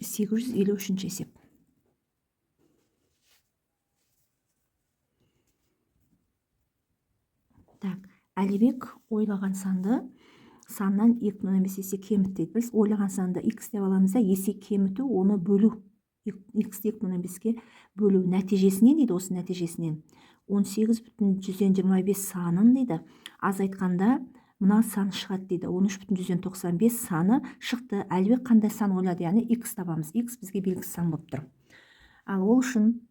853 есеп. Так, Әлібек ойлаған санды саннан 2,5 есе кемітті дейді. Біз ойлаған санды x деп аламыз да, есе кеміту, оны бөлу. X-ті 2,5-ке бөлу нәтижесінен дейді, осы нәтижесінен 18,25 санын дейді. Азайтқанда мына сан шығады дейді. 13,95 саны шықты. Әлібек қандай сан ойлады? Яғни x табамыз. X бізге белгісіз сан болып тұр. Ал ол үшін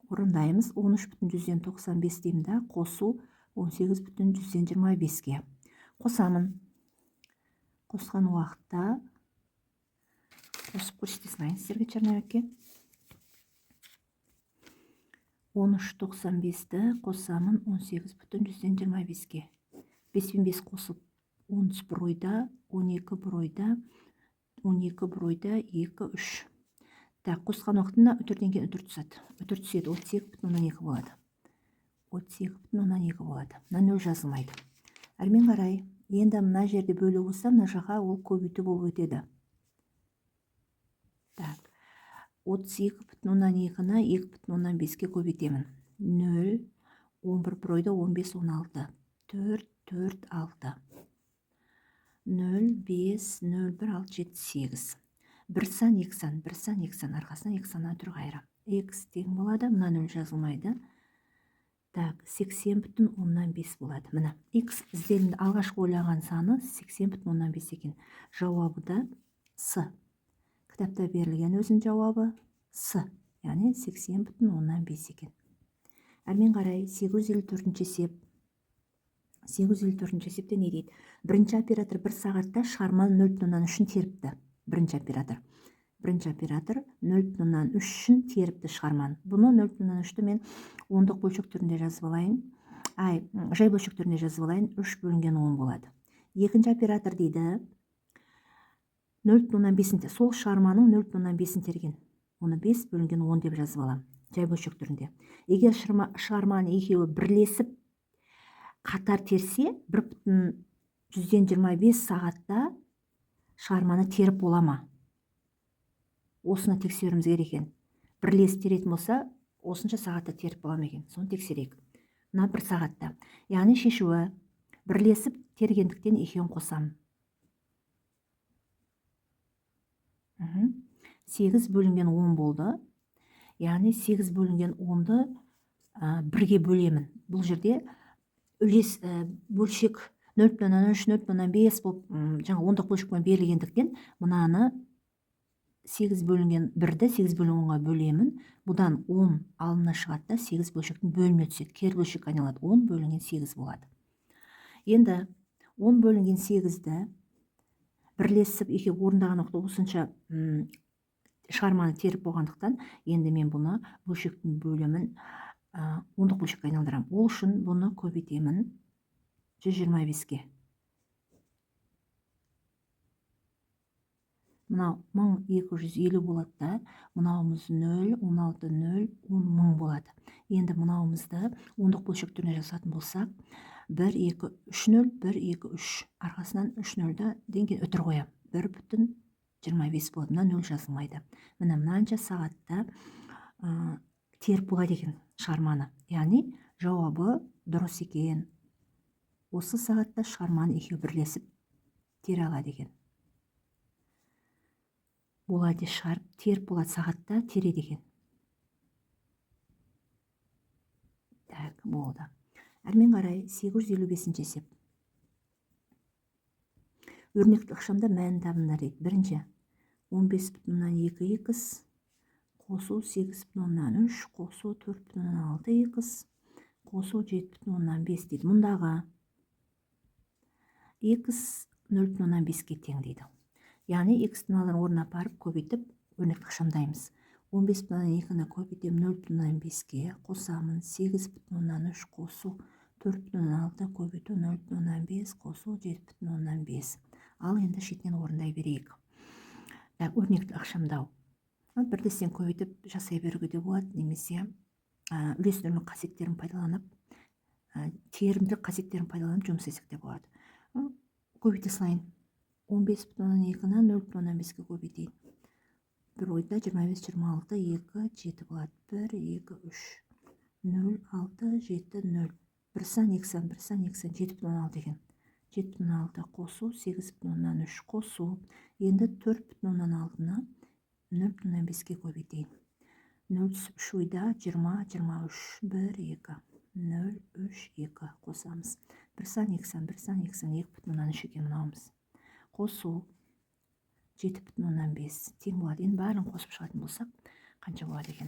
орындаймыз. 13,95 деймін да, қосу 18,25-ке қосамын. Қосқан уақытта қосып көрсете салайын сіздерге черновикке. 13,95-ті қосамын 18,25-ке. 5 пен 5 қосып 10 бір ойда, 12 бір ойда, 12 бір ойда, 2, 3. Так, қосқан уақытында үтірден кейін үтір түседі. Үтір түседі, 32,2 болады. 32,2 болады. Мына 0 жазылмайды. Әрмен қарай, енді мына жерде бөлу болса, мына жаққа ол көбейту болып өтеді. Так, 32,2-ні 2,5-ке көбейтемін. 0, 11 бір ойда, 15, 16. 4, 4, 6. 0, 5, 0, 1, 6, 7, 8. Бір сан, екі сан, бір сан, екі сан, арқасынан екі саннан үтір қайырамын. X тең болады, мына 0 жазылмайды. Так, 80,5 болады. Міне, X ізделімді алғашқы ойлаған саны 80,5 екен. Жауабы да С. Кітапта берілген өзінің жауабы С, яғни 80,5 екен. Әрмен қарай 854 есеп. 854 есепте не дейді? Бірінші оператор бір сағатта шығарманы 0,3-ін теріпті. Бірінші оператор. Бірінші оператор 0,3-ін теріпті шығарманы. Бұны 0,3-ті мен ондық бөлшек түрінде жазып алайын. Ай, жай бөлшек түрінде жазып алайын. 3 бөлінген 10 болады. Екінші оператор дейді 0,5-ін, сол шығарманың 0,5-ін терген. Оны 5 бөлінген 10 деп жазып аламын. Жай бөлшек түрінде. Егер шығарманы екеуі бірлесіп қатар терсе, 1,25 сағатта шығарманы теріп бола ма? Осыны тексеруіміз керек екен. Бірлесіп теретін болса, осынша сағатта теріп бола ма екен? Соны тексерейік. Мына бір сағатта. Яғни шешуі бірлесіп тергендіктен екеуін қосамын. 8 бөлінген 10 болды. Яғни 8 бөлінген 10-ды бірге бөлемін. Бұл жерде үлес бөлшек 0,3, 0,5 болып, жаңа ондық бөлшекпен берілгендіктен мынаны 8 бөлінген 1-ді 8 бөлінген 10-ға бөлемін. Бұдан 10 алымына шығады да, 8 бөлшектің бөліміне түседі. Кері бөлшекке айналады. 10 бөлінген 8 болады. Енді 10 бөлінген 8-ді бірлесіп екеуі орындаған уақытта осынша шығарманы теріп болғандықтан, енді мен бұны бөлшектің бөлімін ондық бөлшекке айналдырамын. Ол үшін бұны көбейтемін 125-ке. Мынау 1250 болады да, мынауымыз 0, 16, 0, 10 мың болады. Енді мынауымызды ондық бөлшек түріне жасатын болсақ, 1, 2, 3, 0, 1, 2, 3. Арқасынан 3 нөлді кейін үтір қоямын. 1,25 болады. Мына 0 жазылмайды. Міне, мынанша сағатта теріп болады екен шығарманы. Яғни жауабы дұрыс екен. Осы сағатта шығарманы екеуі бірлесіп тере алады екен. Болады шығарып, теріп болады сағатта тереді екен. Так, болды. Әрмен қарай 855 есеп. Өрнекті ықшамда мәнін табыңдар дейді. Бірінші, 15,2 х қосу 8,3 қосу 4,6 х қосу 7,5 дейді. Мұндағы х 0,5-ке тең дейді. Яғни х-тің мыналарын орнына апарып көбейтіп өрнекті ықшамдаймыз. 15,2-ні көбейтемін 0,5-ке, қосамын 8,3 қосу 4,6 көбейту 0,5 қосу 7,5. Ал енді шетінен орындай берейік. Так, өрнекті ықшамдау. Бірден көбейтіп жасай беруге де болады, немесе үлес нөлдің қасиеттерін пайдаланып, терімділік қасиеттерін пайдаланып жұмыс істесек те болады. Көбейте салайын. 15,2-ні 0,5-ке көбейтейін. Бір ойда 25, 26, 2, 7 болады. 1, 2, 3, 0, 6, 7, 0. Бір сан, екі сан, бір сан, екі сан, 7,6 екен. 7,6 қосу, 8,3 қосу. Енді 4,6-ны 0,5-ке көбейтейін. 0 түсіп 3 ойда 20, 23, 1, 2, 0, 3, 2 қосамыз. Бір сан, екі сан, бір сан, екі сан, 2,3 екен мынауымыз. Қосу 7,5 тең болады. Енді бәрін қосып шығатын болсақ, қанша болады екен?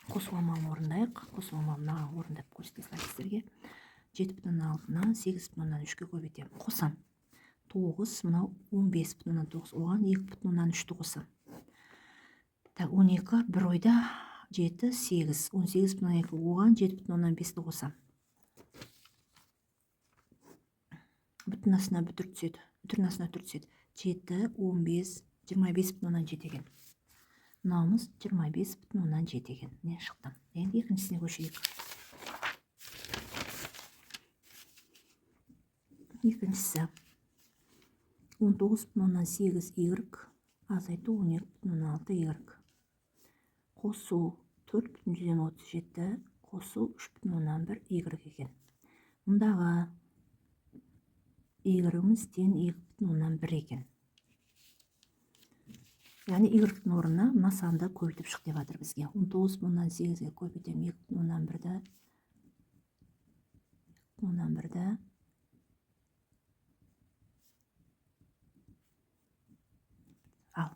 Қосу амалын орындайық. Қосу амалын мына орындап көрсете салайын сіздерге. 7,6-ны 8,3-ке көбейтемін. Қосам. 9, мынау 15,9, оған 2,3-ті қосам. Так, 12, бір ойда 7, 8, 18,2, оған 7,5-ті қосам. Бүтін астына бүтір түседі. Бүтін астына үтір түседі. 7, 15, 25,7 екен. Мынауымыз 25,7 екен. Міне шықты. Енді екіншісіне көшейік. Екіншісі 19,8 y азайту 12,6 y. Қосу 4,37 қосу 3,1 y екен. Мұндағы y-іміз тең 2,1 екен. Яғни y-тің орнына мына санды көбейтіп шық деп жатыр бізге. 19,8-ге көбейтемін 2,1-ді. 2,1-ді. Ал.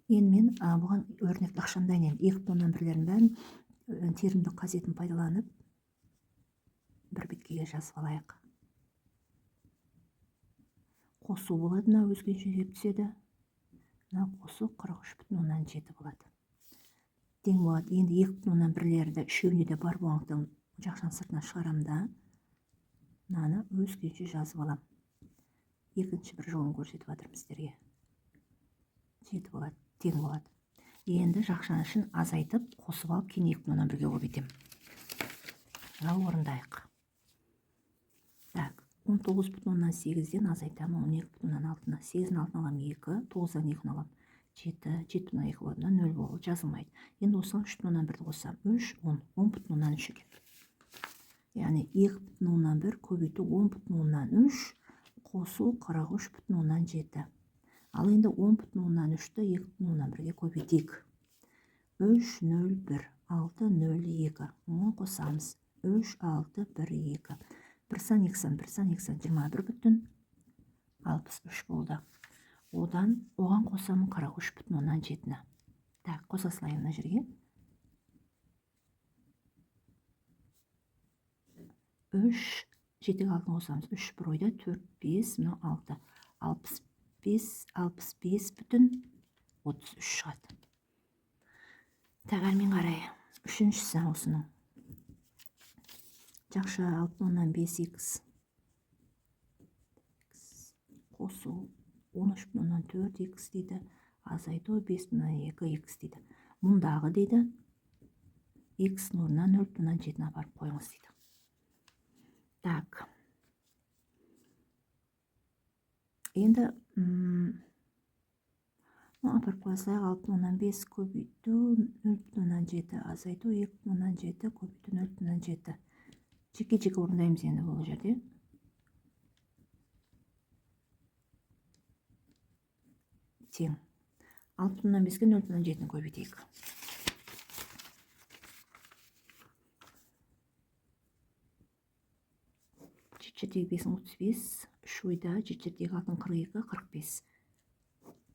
Енді мен бұған өрнекті ықшамдайын енді. 2,1-лердің бәрін терімдік қасиетін пайдаланып бір беткеге жазып алайық. Қосу болады, мына өзгеше деп түседі. Мына қосу 43,7 болады. Тең болады. Енді 2,1-лерді үшеуінде де бар болғандықтан жақшаның сыртына шығарамын да, мынаны өзгеше жазып алам. Екінші бір жолын көрсетіп жатырмын сіздерге. 7 болады, тең болады. Енді жақшаның ішін азайтып, қосып алып, кейін 2,1-ге көбейтемін. Ал орындайық. Так, 19,8-ден азайтамын 12,6-ны. 8-ін алтыны аламын 2, 9-дан 2-ні аламын 7, 7,2 болады, мына 0 болады, жазылмайды. Енді осыған 3,1-ді қоссам, 3, 10, 10,3 екен. Яғни 2,1 көбейту 10,3 қосу 43,7. Ал енді 10,3-ті 2,1-ге көбейтейік. 3, 0, 1, 6, 0, 2. Оны қосамыз. 3, 6, 1, 2. Бір сан, екі сан, бір сан, екі сан, 21,63 болды. Одан оған қосамын 43,7-ні. Так, қоса салайын мына жерге. 3, 7-ге 6-ны қосамыз. 3 бір ойда, 4, 5, мынау 6. 65, 65,33 шығады. Так, әрмен қарай. Үшіншісі осының. Жақша 6,5 х қосу 13,4 х дейді, азайту 5,2 х дейді. Мұндағы дейді х-ның орнына 0,7-ні апарып қойыңыз дейді. Так. Енді апарып қоя салайық. 6,5 көбейту 0,7 азайту 2,7 көбейту 0,7. Жеке-жеке орындаймыз енді бұл жерде. Тең. 6,5-ке 0,7-ні көбейтейік. Жеті жердегі бесің отыз бес, үш ойда, жеті жердегі алтының қырық екі, қырық бес.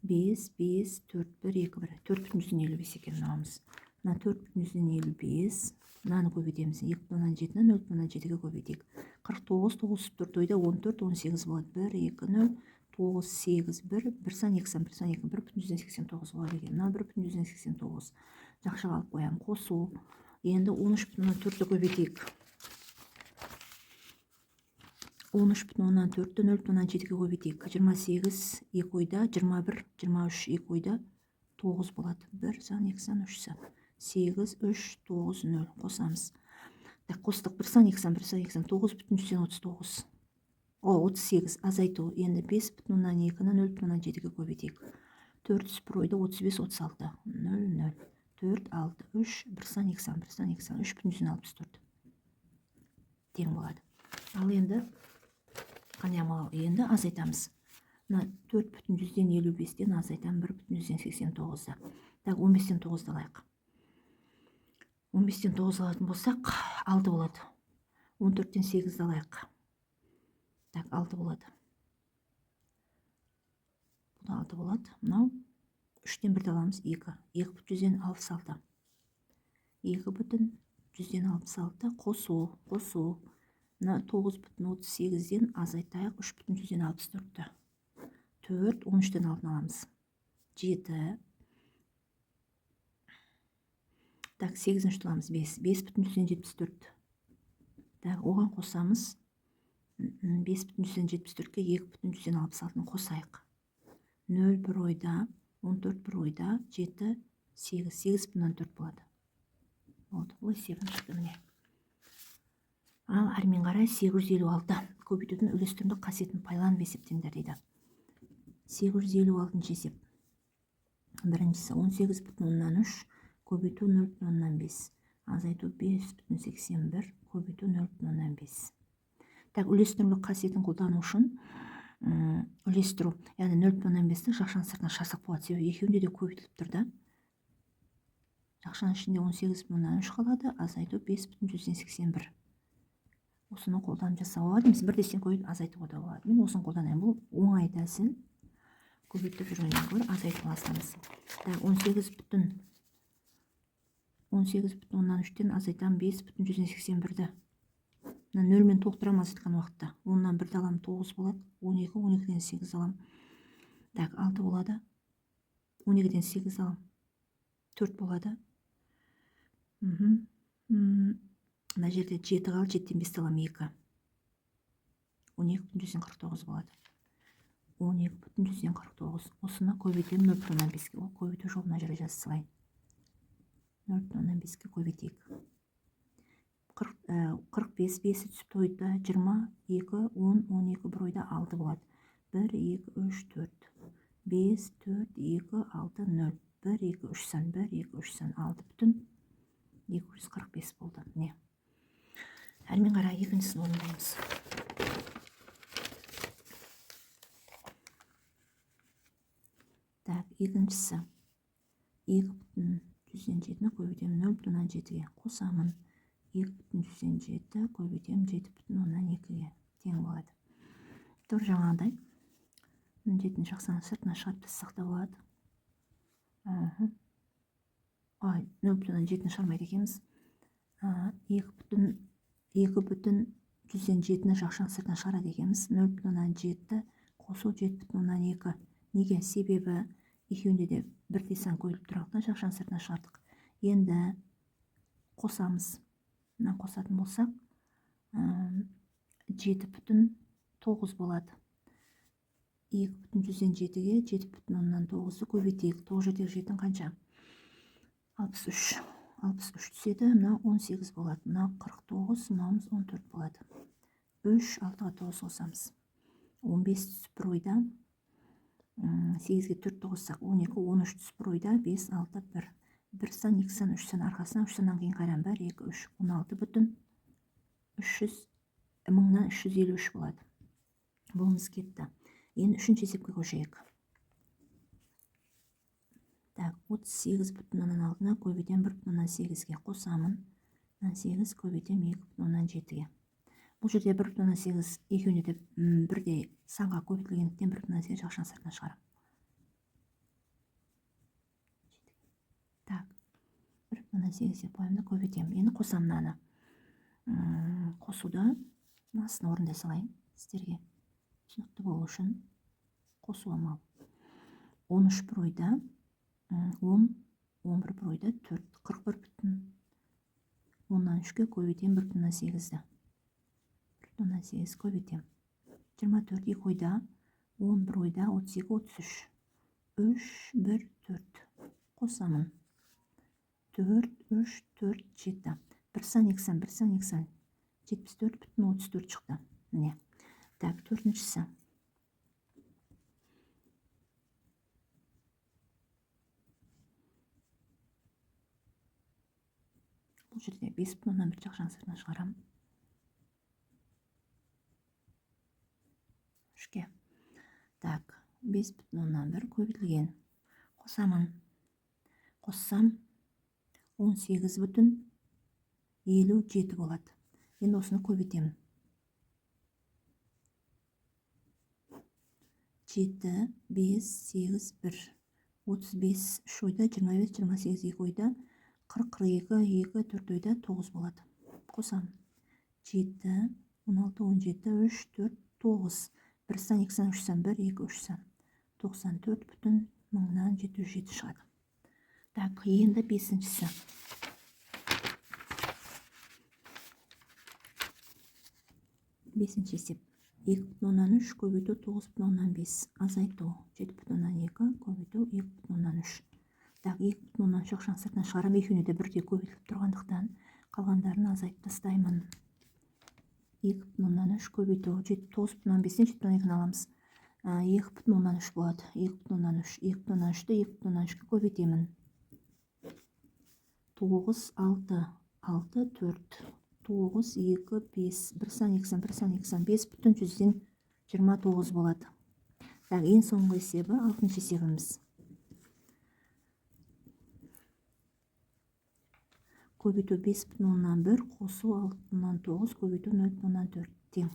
5, 5, 4, 1, 2, 1. 4,55 екен мынауымыз. Мына 4,55. Мынаны көбейтеміз. 2,7-ні 0,7-ге көбейтейік. 49, 9, 4 ойда 14, 18 болады. 1, 2, 0, 9, 8, 1, 1 сан, 2 сан, 1 сан, 2, 1,89 болады екен. Мына 1,89. Жақшаға алып қоямын. Қосу. Енді 13,4-ті көбейтейік. 13,4-ті 0,7-ге көбейтейік. 28, 2 ойда, 21, 23, 2 ойда 9 болады. 1 сан, 2 сан, 3 сан. 8, 3, 9, 0 қосамыз. Так, қостық. 1 сан, 2 сан, 1 сан, 2 сан, 9,39. 38 азайту. Енді 5,2-ні 0,7-ге көбейтейік. 4 түсіп бір ойда 35, 36. 0, 0. 4, 6, 3, 1 сан, 2 сан, 1 сан, 2 сан, 3,64 тең болады. Ал енді қандай амал? Енді азайтамыз. Мына 4,55-тен азайтамын 1,89-ды. Так, 15-тен 9-ды алайық. 15-тен 9 алатын болсақ, 6 болады. 14-тен 8-ді алайық. Так, 6 болады. Бұл да 6 болады. Мынау 3-тен 1-ді аламыз, 2. 2,66. 2,66 қосу, қосу. Мына 9,38-ден азайтайық 3,64-ті. 4, 13-тен 6-ны аламыз. 7. Так, 8-ні аламыз, 5. 5,74. Так, оған қосамыз. 5,74-ке 2,66-ны қосайық. 0 бір ойда, 14 бір ойда, 7, 8, 8,4 болады. Болды, бұл есебім шықты міне. Ал әрмен қарай 856 көбейтудің үлестірімдік қасиетін пайдаланып есептеңдер дейді. 856 есеп. Біріншісі 18,3 көбейту 0,5 азайту 5,81 көбейту 0,5. Так, үлестірімдік қасиетін қолдану үшін үлестіру, яғни 0,5-ті жақшаның сыртына шығарсақ болады, себебі екеуінде де көбейтіліп тұр да. Жақшаның ішінде 18,3 қалады, азайту 5,81. Осыны қолданып жасауға болады, немесе бірдей көбейтіп азайтуға да болады. Мен осыны қолданайын, бұл оңай тәсіл. Көбейтіп жүргеннен гөрі азайтып аласыз. Так, 18,3-тен азайтамын 5,81-ді. Мына 0-мен толықтырамын азайтқан уақытта. 10-нан 1-ді аламын, 9 болады. 12, 12-ден 8 аламын. Так, 6 болады. 12-ден 8 аламын. 4 болады. Мына жерде 7 қалды, 7-ден 5 аламын, 2. 12,49 болады. 12,49. Осыны көбейтемін 0,5-ке. Ол көбейту жолы мына жерге жазып салайын. 0,5-ке көбейтейік. 45, 5-і түсіп тойды, 22, 10, 12 бір ойда 6 болады. 1, 2, 3, 4, 5, 4, 2, 6, 0. 1, 2, 3 сан, 1, 2, 3 сан, 6,245 болды. Міне. Әрмен қарай екіншісін орындаймыз. Так, екіншісі 2,7-ні көбейтемін 0,7-ге қосамын. 2,7 көбейтемін 7,2-ге тең болады. Тура жаңағыдай 7-ні жақшаның сыртына шығарып тастасақ та болады. Ай, 0,7-ні шығармайды екенбіз. 2,7-ні жақшаның сыртына шығарады екенбіз. 0,7 қосу 7,2. Неге? Себебі екеуінде де бірдей сан көбейтіліп тұрғандықтан жақшаның сыртына шығардық. Енді қосамыз. Мына қосатын болсақ, 7,9 болады. 2,7-ге 7,9-ды көбейтейік. 9 жердегі 7 қанша? 63. 63 түседі. Мына 18 болады. Мына 49, мынауымыз 14 болады. 3, 6-ға 9 қосамыз. 15 түсіп бір ойда. 8-ге 4 қоссақ, 12, 13 түсіп бір ойда. 5, 6, 1. 1 сан, 2 сан, 3 сан арқасынан 3 саннан кейін қарам. 1, 2, 3, 16 бүтін 300, мыңнан 353 болады. Бұлымыз кетті. Енді үшінші есепке көшейік. Так, 38,6-ны көбейтемін 1,8-ге қосамын. 8 көбейтемін 2,7-ге. Бұл жерде 1,8 екеуінде де бірдей санға көбейтілгендіктен 1,8 жақшаның сыртына шығарамын. Так, 1,8 деп қоямын да көбейтемін. Енді қосамын мынаны. Қосуды мынасын орындай салайын сіздерге түсінікті болу үшін. Қосу амал. 13 бір ойда, 10, 11 бір ойда, 4, 41 бүтін 3-ке көбейтемін 1,8-ді. 1,8 көбейтемін. 24 2 ойда, 11 ойда, 32, 33. 3, 1, 4. Қосамын. 4, 3, 4, 7. 1 сан, 2 сан, 1 сан, 2 сан. 74,34 шықты. Міне. Так, төртіншісі. Бұл жерде 5,1 жақшаның сыртына шығарамын. 3-ке. Так, 5,1 көбейтілген. Қосамын. Қоссам 18,57 болады. Енді осыны көбейтемін. 7, 5, 8, 1. 35, 3 ойда, 25, 28, 2 ойда, 40, 42, 2, 4 ойда, 9 болады. Қосамын. 7, 16, 17, 3, 4, 9. 1 сан, 2 сан, 3 сан, 1, 2, 3 сан. 94,707 шығады. Так, енді бесіншісі. Бесінші есеп. 2,3 көбейту 9,5 азайту 7,2 көбейту 2,3. Так, 2,3 жақшаның сыртына шығарамын. Екеуіне де бірдей көбейтіліп тұрғандықтан қалғандарын азайтып тастаймын. 2,3 көбейту 9,5-тен 7,2-ні аламыз. 2,3 болады. 2,3. 2,3-ті 2,3-ке көбейтемін. 9, 6, 6, 4, 9, 2, 5, 1 сан, 2 сан, 1 сан, 2 сан, 5,29 болады. Так, ең соңғы есебі, алтыншы есебіміз. Көбейту 5,1 қосу 6,9 көбейту 0,4 тең.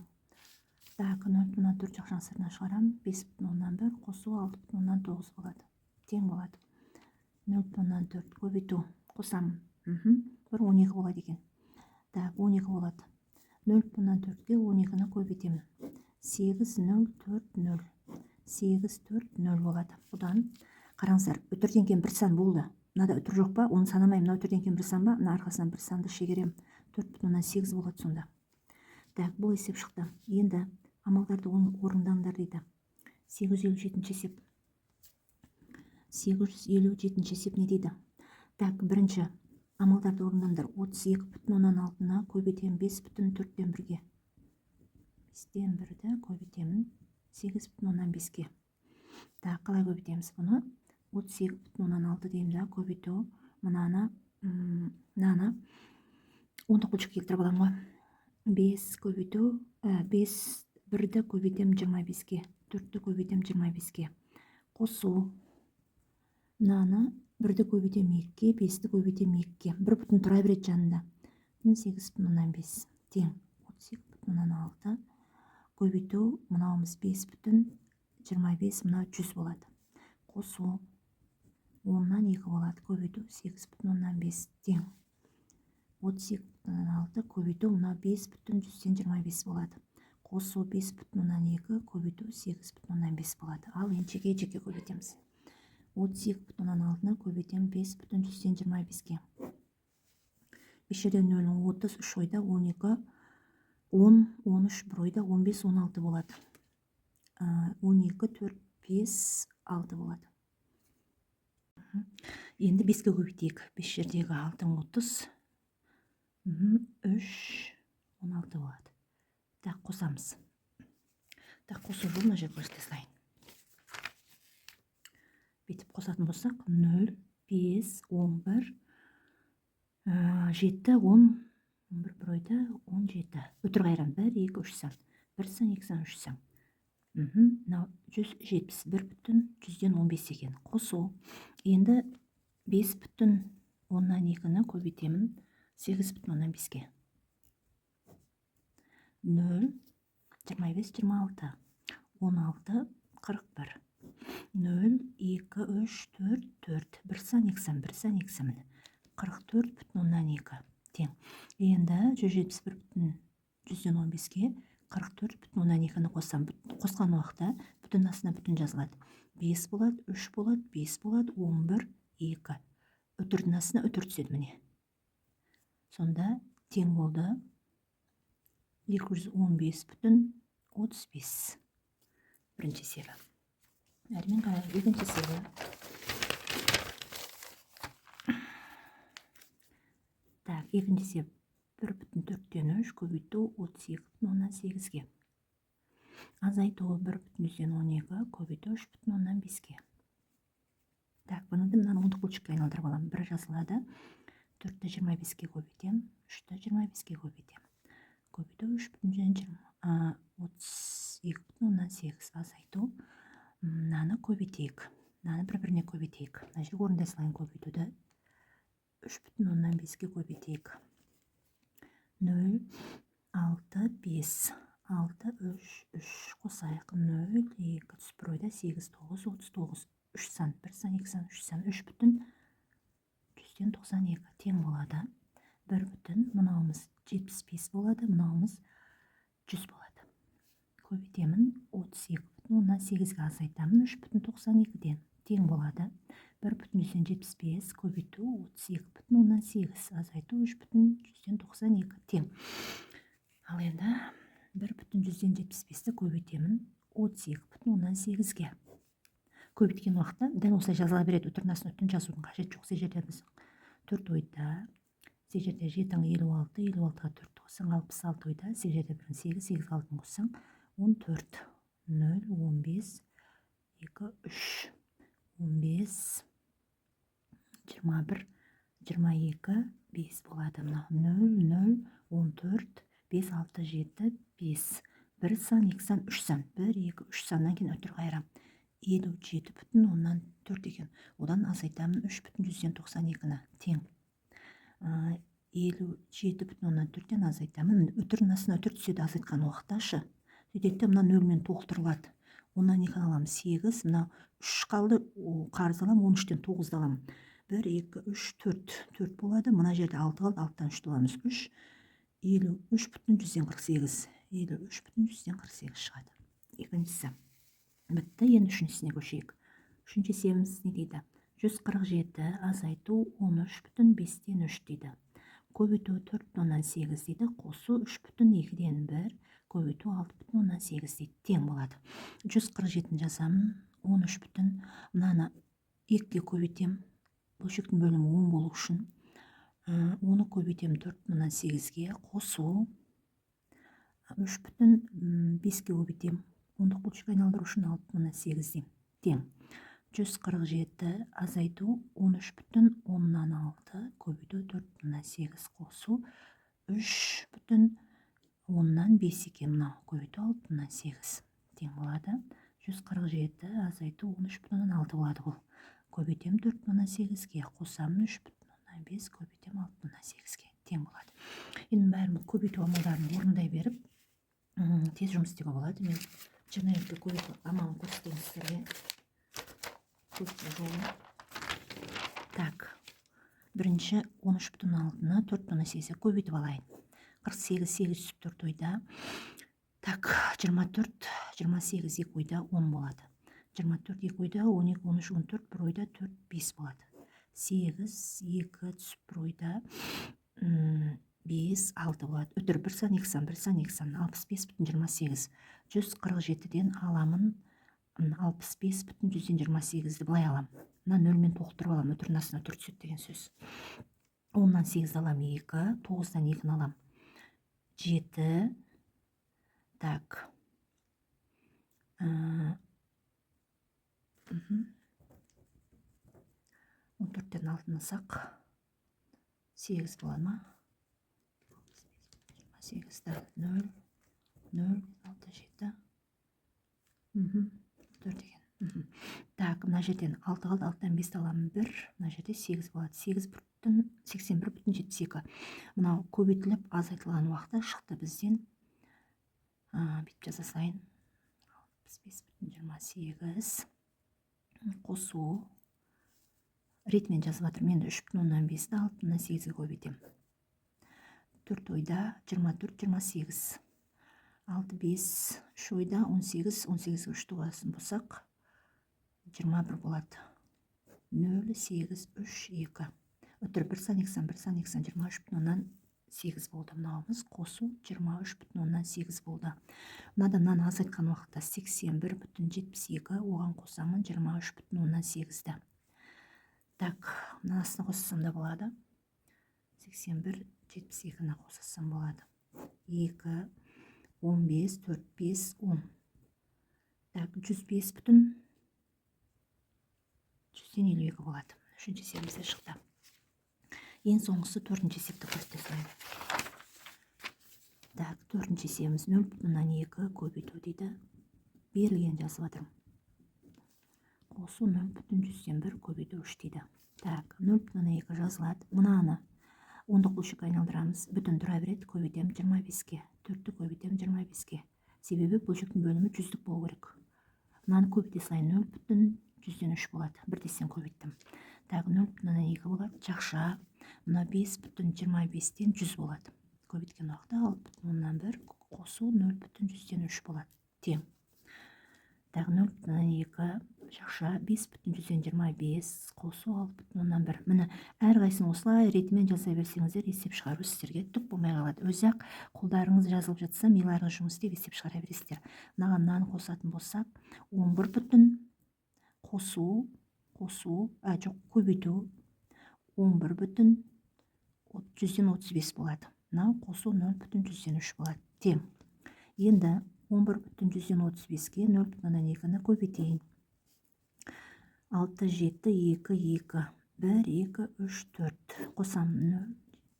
Так, 0,4 жақшаның сыртына шығарамын. 5,1 қосу 6,9 болады. Тең болады. 0,4 көбейту қосамын. Бір 12 болады екен. Так, 12 болады. 0,4-ке 12-ні көбейтемін. 8, 0, 4, 0. 8, 4, 0 болады. Бұдан қараңыздар, үтірден кейін бір сан болды. Мынада үтір жоқ па? Оны санамаймын. Мына үтірден кейін бір сан ба? Мына арқасынан бір санды шегерем. 4,8 болады сонда. Так, бұл есеп шықты. Енді амалдарды орындаңдар дейді. 857 есеп. 857 есеп не дейді? Так, бірінші амалдарды орындаңдар. 32,6-ны көбейтемін 5,4-ге. 5,1-ді көбейтемін 8,5-ге. Так, қалай көбейтеміз бұны? 32,6 деймін да, көбейту мынаны, мынаны ондық бөлшекке келтіріп аламын ғой. 5 көбейту, 5, 1-ді көбейтемін 25-ке, 4-ті көбейтемін 25-ке. Қосу мынаны 1-ді көбейтемін 2-ге, 5-ті көбейтемін 2-ге. 1 бүтін тұра береді жанында. 8,5 тең 32,6 көбейту мынауымыз 5,25, мынау 100 болады. Қосу 10-нан 2 болады, көбейту 8,5 тең 32,6 көбейту мынау 5,125 болады. Қосу 5,2 көбейту 8,5 болады. Ал енді жеке-жеке көбейтеміз. 32,6-ны көбейтемін 5,125-ке. 5 жерден 0, 30, 3 ойда 12, 10, 13, 1 ойда 15, 16 болады. 12, 4, 5, 6 болады. Енді 5-ке көбейтейік. 5 жердегі 6, 30, 3, 16 болады. Так, қосамыз. Так, қосу жолын мына жерге көрсете салайын. Бүйтіп қосатын болсақ, 0, 5, 11, 7, 10, 11 бір ойда, 17. Үтір қайран 1, 2, 3 сан. 1 сан, 2 сан, 3 сан. Мынау 171,15 екен. Қосу. Енді 5,2-ні көбейтемін 8,5-ке. 0, 25, 26, 16, 41. 0, 2, 3, 4, 4. 1 сан, 2 сан, 1 сан, 2 сан. 44,2 тең. Енді 171,15-ке 44,2-ні қоссам, қосқан уақытта бүтін астына бүтін жазылады. 5 болады, 3 болады, 5 болады, 11, 2. Үтірдің астына үтір түседі міне. Сонда тең болды 215,35. Бірінші есебі. Әрмен қарай екінші есебі. Так, екінші есеп 1,4-тен 3 көбейту 32,8-ге. Азайту 1,12 көбейту 3,5-ке. Так, бұны да, мынаны ондық бөлшекке айналдырып аламын. Бір жазылады. Төртті 25-ке көбейтемін, үшті 25-ке көбейтемін. Көбейту үш бүтін жүзден жиырма, 32,8. Азайту, мынаны көбейтейік. Мынаны бір біріне көбейтейік. Мына жерге орындай салайын көбейтуді. 3,5-ке көбейтейік. Нөл, алты, бес, алты, үш, үш. Қосайық. Нөл, екі түсіп, бір ойда, сегіз, тоғыз, 39. Үш сан, бір сан, екі сан, үш сан. 3,92 тең болады. Бір бүтін, мынауымыз 75 болады, мынауымыз 100 болады. Көбейтемін 32,8-ге, азайтамын 3,92-ден. Тең болады 1,75 көбейту 32,8 азайту 3,92 тең. Ал енді 1,75-ті көбейтемін 32,8-ге. Көбейткен уақытта дәл осылай жазыла береді. Үтірдің астына үтір жазудың қажеті жоқ. Сол жерде біз төрт ойда, сол жерде жетің 56, 56-ға төртті қоссаң, 66 ойда, сол жерде бір сегіз, сегізге алтыны қоссаң, 14. Нөл, 15, екі, үш, 15, 21, 22, бес болады мынау. Нөл, нөл, 14, бес, алты, жеті, бес. Бір сан, екі сан, үш сан. Бір, екі, үш саннан кейін үтір қайырамын. 57,4 екен. Одан азайтамын 3,92-ні. Тең 57,4-тен азайтамын. Үтірдің астына үтір түседі азайтқан уақытта шы. Сөйтеді де, мына нөлмен толықтырылады. Оннан екіні аламын, сегіз. Мына үш қалды, қарыз аламын. 13-тен тоғызды аламын. Бір, екі, үш, төрт. Төрт болады. Мына жерде алты қалды, алтыдан үшті аламыз, үш. 53,48. 53,48 шығады. Екіншісі бітті, енді үшіншісіне көшейік. Үшінші есебіміз не дейді? 147 азайту 13,5-тен 3 дейді. Көбейту 4,8 дейді. Қосу 3,2-ден 1 көбейту 6,8 дейді. Тең болады. 147-ні жазамын. 13 бүтін, мынаны екіге көбейтемін, бөлшектің бөлімі 10 болу үшін. Оны көбейтемін 4,8-ге, қосу 3,5-ке көбейтемін, ондық бөлшекке айналдыру үшін, 6,8 деймін. Тең 147 азайту 13,6 көбейту 4,8 қосу 3,5 екен мынау, көбейту 6,8. Тең болады 147 азайту 13,6 болады бұл. Көбейтемін 4,8-ге, қосамын 3,5, көбейтемін 6,8-ге. Тең болады. Енді бәрін көбейту амалдарын орындай беріп, тез жұмыс істеуге болады. Мен черновикте көбейту амалын көрсетейін сіздерге, көбейту жолын. Так, бірінші 13,6-ны 4,8-ге көбейтіп алайын. 48, сегіз түсіп, төрт ойда. Так, 24, 28, екі ойда, 10 болады. 24, екі ойда, 12, 13, 14, бір ойда, төрт, бес болады. Сегіз, екі түсіп, бір ойда, бес, алты болады. Үтір, бір сан, екі сан, бір сан, екі сан. 65,28. 147-ден аламын 65,28-ді. Былай аламын, мына нөлмен толықтырып аламын. Үтірдің астына үтір түседі деген сөз. 10-нан сегізді аламын, екі. Тоғыздан екіні аламын, жеті. Так, 14-тен алтыны алсақ, сегіз болады ма? 28-ді, нөл, нөл, алты, жеті, төрт екен. Так, мына жерден алты қалды, алтыдан бесті аламын, бір. Мына жерде сегіз болады. Сегіз бүтін, 81,72. Мынау көбейтіліп азайтылған уақытта шықты бізден. Бүйтіп жаза салайын. 65,28 қосу, ретімен жазып жатырмын енді, 3,5-ті 6,8-ге көбейтемін. Төрт ойда, 24, 28, алты, бес, үш ойда, 18. 18-ге үшті қосатын болсақ, 21 болады. Нөл, сегіз, үш, екі. Үтір, бір сан, екі сан, бір сан, екі сан. 23,8 болды мынауымыз. Қосу 23,8 болды. Мынадан мынаны азайтқан уақытта 81,72, оған қосамын 23,8-ді. Так, мынасына қоссам да болады. 81,72-ні қоссам болады. Екі, 15, төрт, бес, 10. Так, 105,52 болады. Үшінші есебіміз де шықты. Ең соңғысы, төртінші есепті көрсете салайын. Так, төртінші есебіміз: 0,2 көбейту дейді. Берілген жазып жатырмын. Қосу 0,1 көбейту 3 дейді. Так, 0,2 жазылады. Мынаны ондық бөлшекке айналдырамыз. Бүтін тұра береді, көбейтемін 25-ке. Төртті көбейтемін 25-ке. Себебі бөлшектің бөлімі жүздік болу керек. Мынаны көбейте салайын, 0,3 болады. Бірдестен көбейттім. Так, 0,2 болады. Жақша. Мына 5,25-тен 100 болады. Көбейткен уақытта 6,1 қосу 0,3 болады. Тең. Так, 0,2 жақша 5,25 қосу 6,1. Міне, әрқайсысын осылай ретімен жаза берсеңіздер, есеп шығару сіздерге түк болмай қалады. Өзі ақ қолдарыңыз жазылып жатса, миларыңыз жұмыс істеп, есеп шығара бересіздер. Мынаған мынаны қосатын болсақ, 11 бүтін қосу, а, жоқ, көбейту 11,35 болады. Мынау қосу 0,3 болады. Тең. Енді 11,35-ке 0,2-ні көбейтейін. 6, 7, 2, 2, 1, 2, 3, 4. Қосам 0,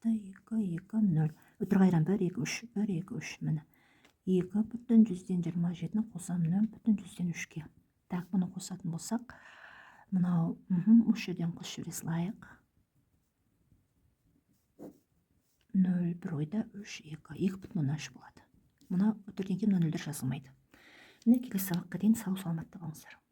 7, 2, 2, 0. Үтір қайырам: 1, 2, 3, 1, 2, 3. Міне, 2,27-ні қосам 0,3-ке. Так, бұны қосатын болсақ, мынау осы жерден қосып жібере салайық. 0, бір ойда 3, 2, 2,3 болады. Мына үтірден кейін мына нөлдер жазылмайды. Міне, келесі сабаққа дейін сау саламатта болыңыздар.